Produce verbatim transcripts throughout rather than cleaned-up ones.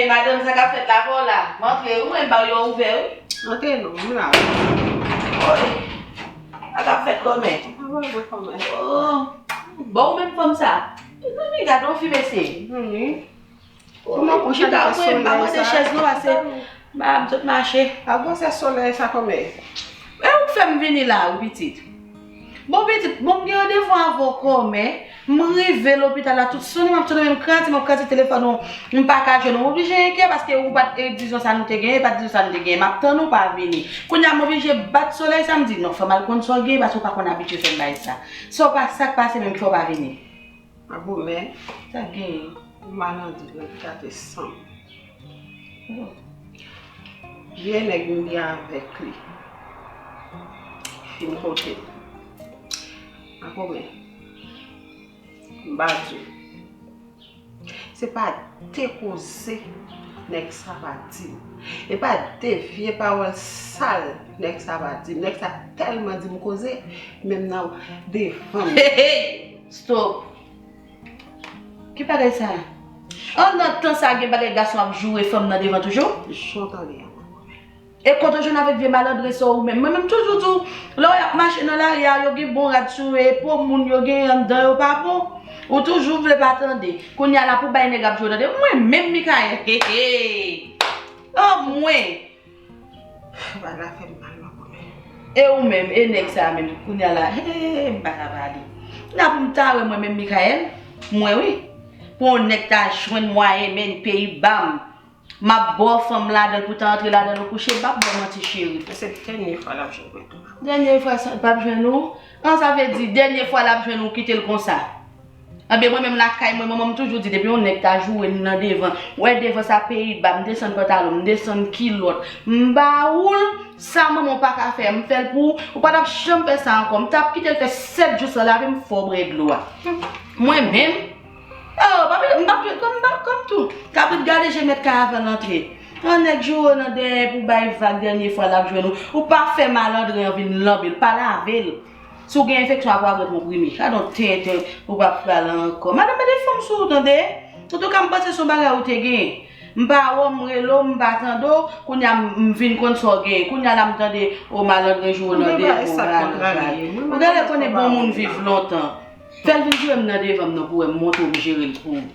Madanm, sa k ap fèt la, pa w la? M antre wi, mwen m ba w yo ouvè wi. Antre non, m la. Oy, sa k ap fèt kòmè? Sa va, mwen kòmè. Oh. Bon, ou menm fanm sa. Mezanmi, gade yon fi mesye. Mezanmi. Kòman pou chita mwen, m pa mande chèz non, pase m pa m sot mache. A gwosè solèy sa kòmè? E ou k fè m vini la wi pitit. Bon pitit, bon m gen randevou avè w kòmè. M rive lopital la, tout sonnen m ap sonnen, m kraze, m ap kraze telefòn ou, m pa ka jwenn ou. M oblije enkyè paske ou pa t, e, dizon sa nou te genyen, e pa t dizon sa nou te genyen. M ap tann ou pa vini. Kounye a m oblije bat solèy sa, m di non, fò m al konn sa w genyen paske ou pa konn abitye fè m bagay sa. Sa w pa, sa k pase menm ki fè w pa vini? Makomè. Sa k genyen? Yon malandren nan ki tate san m. Oh. Vye nèg m ye avèk li. Fin kote m. Makomè. M pa di w. Se pa de koze nèg sa pa di m. E pa de vye pawòl sal nèg sa pa di m. Nèg sa tèlman di m koze, menm nan devan m. Hey, hey! Stop! Ki bagay sa? An nan tan sa gen bagay gason ap joure fanm nan devan toujou? Jan w tande a. E kote w jwenn avèk vye malandren sa ou menm? Mwen menm toujou di w, lè w ap mache nan lari a, yo gen bon rad sou yo, e po moun yo genyen anndan yo pa bon. Ou toujou vle pa tande. Kounye a la pou bay nèg ap joure tande. Mwen menm Mikaèl, he he! Oh mwen! Bagay la fè m mal, Makomè. E ou menm, e nèg sa a menm, kounye a la, he, m pa ka pale. Kounye a pou m ta wè mwen menm, Mikaèl, mwen wi. Pou yon nèg ta jwenn mwayen mennen peyi ba m, m ap ba w fanm ladan l pou ta antre ladan l ou kouche, m p ap ba w manti, cheri. Men se dènye fwa l ap jwenn mwen tou. Dènye fwa sa, l p ap jwenn ou? An, sa vle di, dènye fwa l ap jwenn ou, kite l konsa. Anben, mwen menm lakay mwen, manman m toujou di, depi yon nèg ta joure m nan devan, wè devan sa peyi ba, m desann pantalon, m desann kilòt, m ba ou l, sa manman w pa ka fè, m fè l pou ou, ou pa t ap janm fè sa ankò, m t ap kite l fè sèt jou san lave m fè w bwè dlo a. Mwen menm? Oh, pa vle, m p ap jwenn kòm, m p ap kòm tou. Kabrit gade je mèt kay avan l antre. Yon nèg joure w nan dèyè pou bay vag dènye fwa l ap jwenn ou. Ou pa fè malandren an vin lanbe l, pa lave l. Si w gen enfeksyon, apre w ap ret konprime. Gade yon tenten ou p ap pale ankò. Madanm, mete fanm sou ou, tande. Antouka, m panse se yon bagay ou te genyen. M pa wè w, m rele w, m pa tande w. Kounye a, m, m vin konn sa w genyen. Kounye a la, m tande, o, malandren joure w nan devan, malandren. Ou genlè konnen bon moun viv lontan. Fè l vin joure m nan devan m non pou w wè, m montre w, m jere l pou ou.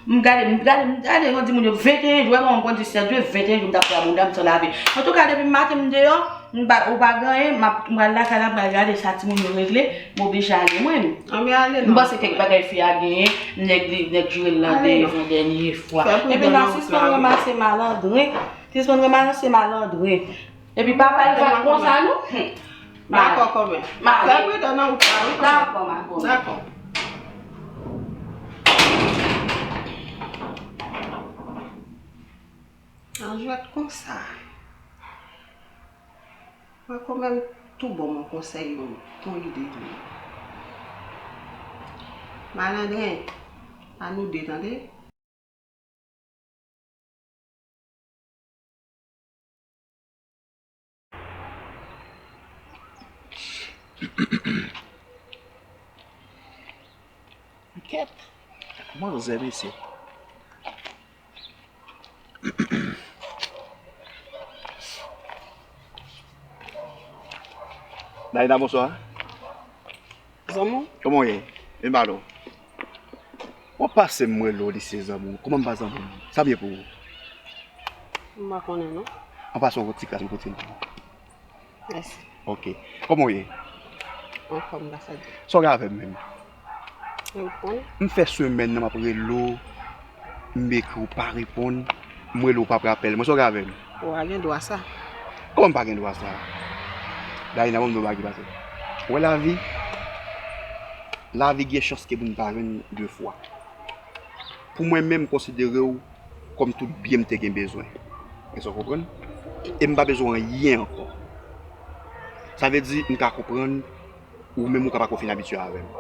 M gade, m gade, m gade, yon di moun yo venteyen jou, wè, mwen m konn di sèt jou, venteyen jou m t ap pran bounda m san lave. Antouka, depi maten m deyò, m pa, ou pa gen anyen, m ap, m pral lakay la, m pral gade sa timoun yo regle, m oblije ale mwen. Anben ale non. M panse kèk bagay fi a genyen, nèg li, nèg joure l nan devan dènye fwa. Epi nan sispann ranmase malandren, sispann ranmase malandren. Epi papa l fè konsa non. Dakò, kòmè. Fè pridan nan wout la, wi, kòmè. Dakò, ma kòmè. Dakò. An jwèt konsa. Mwen kòmè m tou ba w yon konsèy, yon, yon ide tou. Malandren, a nou de, tande? Kèt. Manzè, mesye. Daïna, bonswa. Zanmi w? Kòman w ye? Vin pale w. W ap pase m rele w, li se zanmi w. Kòman m pa zanmi w? Sa m ye pou ou? M pa konnen non. An pase w yon ti kras, m pote l pou ou. Mèsi. Ok. Kòman w ye? Anfòm, gras a Dye. Sa w gen avè m menm? Ou konnen. M fè semèn nan m ap rele w, m ekri w pa reponn, m rele w p ap rapèl mwen, sa w gen avè m? Ou pa gen dwa sa. Kòman m pa gen dwa sa? Daïna, ban m di w yon bagay ki pase. Ou wè lavi? Lavi gen chans ke moun pa jwenn de fwa. Pou mwen menm, m konsidere w kòm tout byen m te gen bezwen. Èske w konprann? E m pa bezwen anyen ankò. Sa vle di, m ka konprann ou menm ou ka pa ko fin abitye avè m.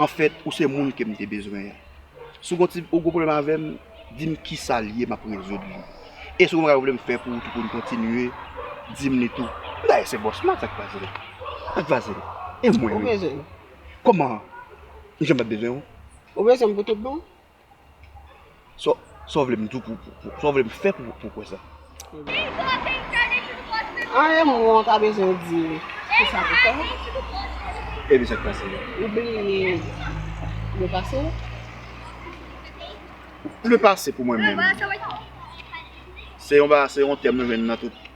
Anfèt, ou se moun ke m te bezwen an. Si w gon ti, ou gon pwoblèm avè m, di m kisa l ye, m ap rezoud li. E si w gon bagay ou vle m fè pou ou tou pou n kontinye, di m li tou. M ta se bòs la, sa k pase la? Sa k pase la? E mwen, wi. Ou bezwen m? Kòman? M janm pa t bezwen w? Ou bezwen m pou tout bon? So, Sa w vle m di w pou, pou, pou, sa w vle m fè pou, pou w kwè sa? Anyen mwen ta bezwen di kisa pou fè. Epi sa k pase? Ou bliye lepase? Lepase pou mwen menm, se yon ba, se yon tèm nou jwenn nan tout,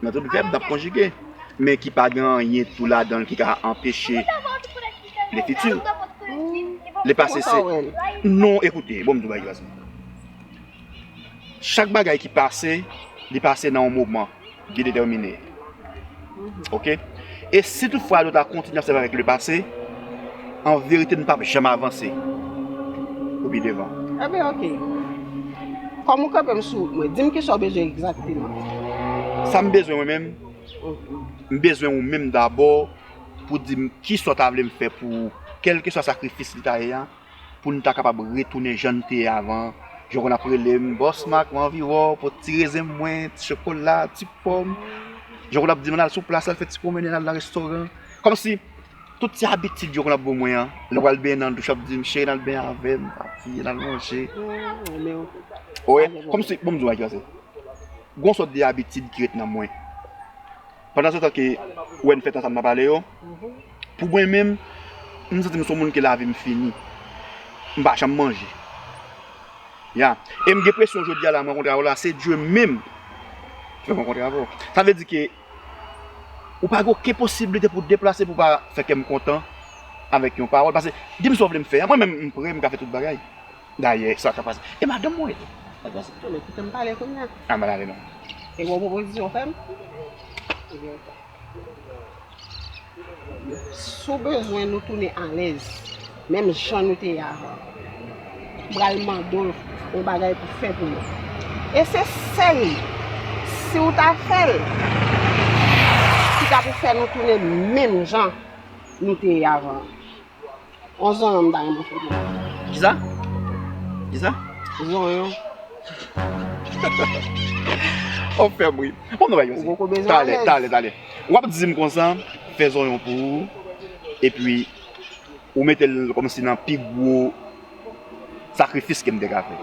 nan tout vèb n ap konjige, men ki pa gen anyen tou ladan l ki ka anpeche le futur. Lepase se, non, ekoute, bon m di w bagay ki pase. Chak bagay ki pase, li pase nan yon moman byen detèmine. Oke? E si toutfwa nou ta kontinye ap sèvi avèk lepase, an verite nou p ap janm avanse pou pi devan. Ebyen oke. Kòm ou kanpe m sou wout mwen, di m kisa w bezwen egzakteman. Sa m bezwen mwen menm, m bezwen ou menm dabò pou di m kisa w ta vle m fè pou ou, kèlkeswa sakrifis li ta ye a, pou n ta kapab retounen jan n te ye avan. Jan w konn ap rele m, Bòs Mak, mwen anvi wè w, pote ti rezen pou mwen, ti chokola, ti pòm. Jan w konn ap di m ann al sou plas, al fè ti pwomennen, al nan restoran. Kòmsi tout ti abitid yo konn ap ban mwen an, lè w pral benyen nan douch, w ap di m, cheri, ann al benyen avè m, papi, ann al manje. Ou wè, kòmsi, bon, m di w bagay ki pase. Gen yon sòt de abitid ki ret nan mwen. Pandan se tan ke ou wè n fè tan sa m nan pale yo, pou mwen menm, m santi m se yon moun ke lavi m fini. M pa janm manje. Ya. E m gen presyon jodi a la, m rankontre avè w la, se Dye menm ki fè m rankontre avè w. Sa vle di ke ou pa gen okenn posiblite pou w deplase pou w pa fè kè m kontan avèk yon pawòl. Paske, di m sa w vle m fè. Mwen menm, m prè, m ka fè tout bagay. Dayè, sa k ap pase? E madanm mwen tou. Sa k pase? Tande, kite m pale kounye a. A, m pral ale non. E gwo pwopozisyon w fè m? Ebyen, oke. Si w bezwen nou tounen alèz, menm jan nou te ye avan, m pral mande w yon bagay pou w fè pou mwen. E se sèl si w ta fè l ki ta pou fè nou tounen menm jan nou te ye avan an. On zonyon m ta renmen fout ou. Kisa? Kisa? Zonyon. Ou fè m ri. Bon, nou va yon. Ou poko bezwen alèz. Talè, talè, talè. W ap di m konsa, fè zonyon pou ou, epi ou mete l kòmsi nan pi gwo sakrifis ke m te ka fè.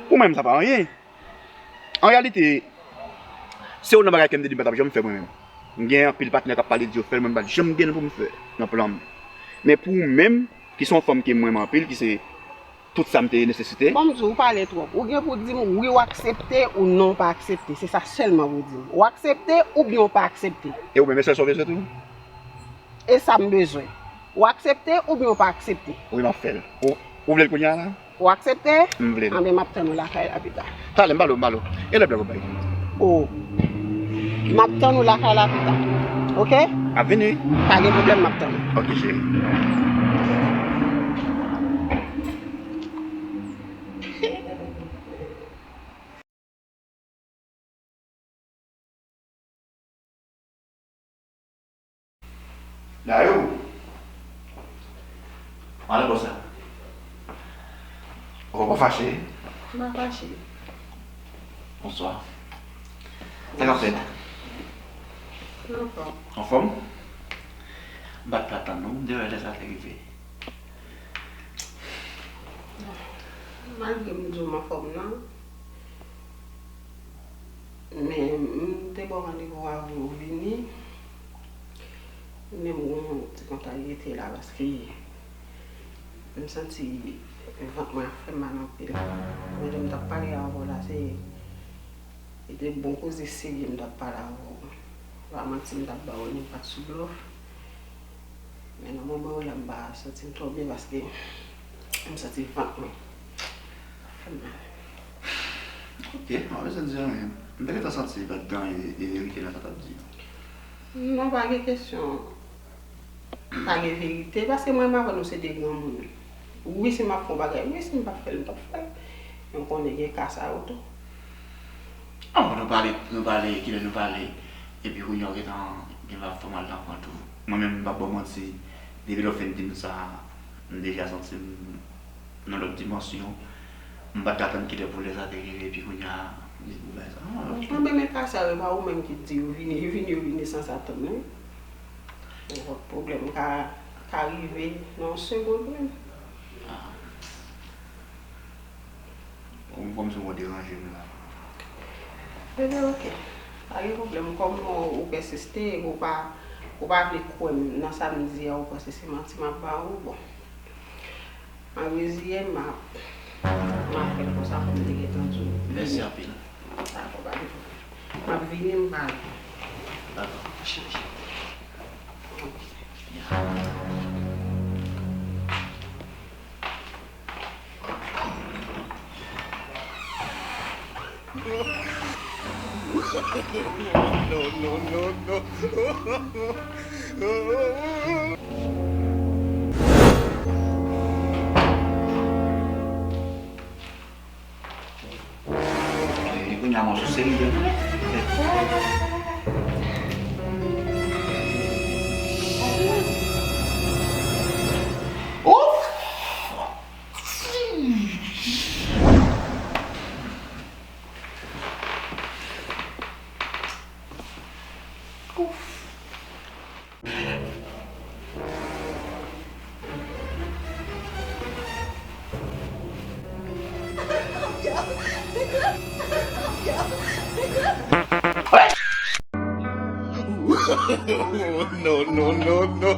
Pou mwen menm, sa pa anyen. An reyalite, se youn nan bagay ke m te di m pa t ap janm fè mwen menm. M gen anpil patnè k ap pale di yo fè l, mwen m pa t janm gen l pou m fè nan plan m. Men pou ou menm, ki se yon fanm ke m renmen anpil, ki se tout sa m te nesesite. Ban m di w, ou pale twòp. Ou gen pou di m wi w aksepte ou non w pa aksepte. Se sa sèlman pou w di m. Ou aksepte oubyen w pa aksepte. E ou menm, e sèl sa w bezwen tou? E sa m bezwen. Ou aksepte oubyen w pa aksepte? Wi, m ap fè l. Ou, ou vle l kounye a la? Ou aksepte? M vle l. Anben, m ap tann ou lakay la pita. Talè, m pale w, m pale w. E lè blag ou bay? O. M ap tann ou lakay la pita. Oke? M ap vini. Pa gen pwoblèm, m ap tann ou. Oke, cheri. Dayou. Mwen ale konsa. Ou pa fache? M pa fache. Bonswa. Sa k ap fèt? Mwen anfòm. Anfòm? M pa t ka tann ou, m te wè lè sa te rive. Malgre m di w m anfòm nan, men m te ba w randevou avan w vini. Men m gen yon ti kontraryete la paske m santi vant mwen ap fè m mal anpil. Men lè m t ap pale avè w la, se, se te bon koze serye m t ap pale avè w. Pa manti m t ap ba w, li pa t sou blòf. Men nan moman yo la, m pa santi m twò byen paske m santi vant mwen ap fè m mal. Ok, m pa bezwen di anyen. M te gentan santi pa t gen anyen de verite nan sa w t ap di yo. Non, pa gen kesyon. Pa gen verite, paske mwen menm avè nou se de granmoun. Wi, si m ap fè yon bagay, wi, si m p ap fè l, m p ap fè l. Men w konnen gen ka sa yo tou. An, nou pale, nou pale, kilè nou pale, epi kounye a w gentan gen va fè w mal nan kò tou. Mwen menm, m p ap ba w manti, depi lè w fin di m sa, m deja santi m nan lòt dimansyon. M pa t ka tann kilè pou lè sa te rive, epi kounye a, m di pou bagay sa. An, lòt. Mwen menm, men ka sa yo, e pa ou menm ki di yo vini, yo vini, yo vini san sa tann, wi. Nenpòt pwoblèm ka, ka rive nan yon segonn menm. Ah. Kòmsi w deranje m la. Bebe, oke. Pa gen pwoblèm. Kòm ou, ou pèsiste, ou pa, ou pa vle kwè m nan sa m di a, ou panse se manti m ap ba ou, bon. M ap reziye m, m ap, m ap fè l konsa kòm m te gentan di w. Mèsi anpil. Dakò, pa gen pwoblèm. M ap vini, m pale. Dakò. Pa chanje. Oke. Byen. No, no, no, no. E kounye a m wè sou seri de. Ouf! No, no, no, no.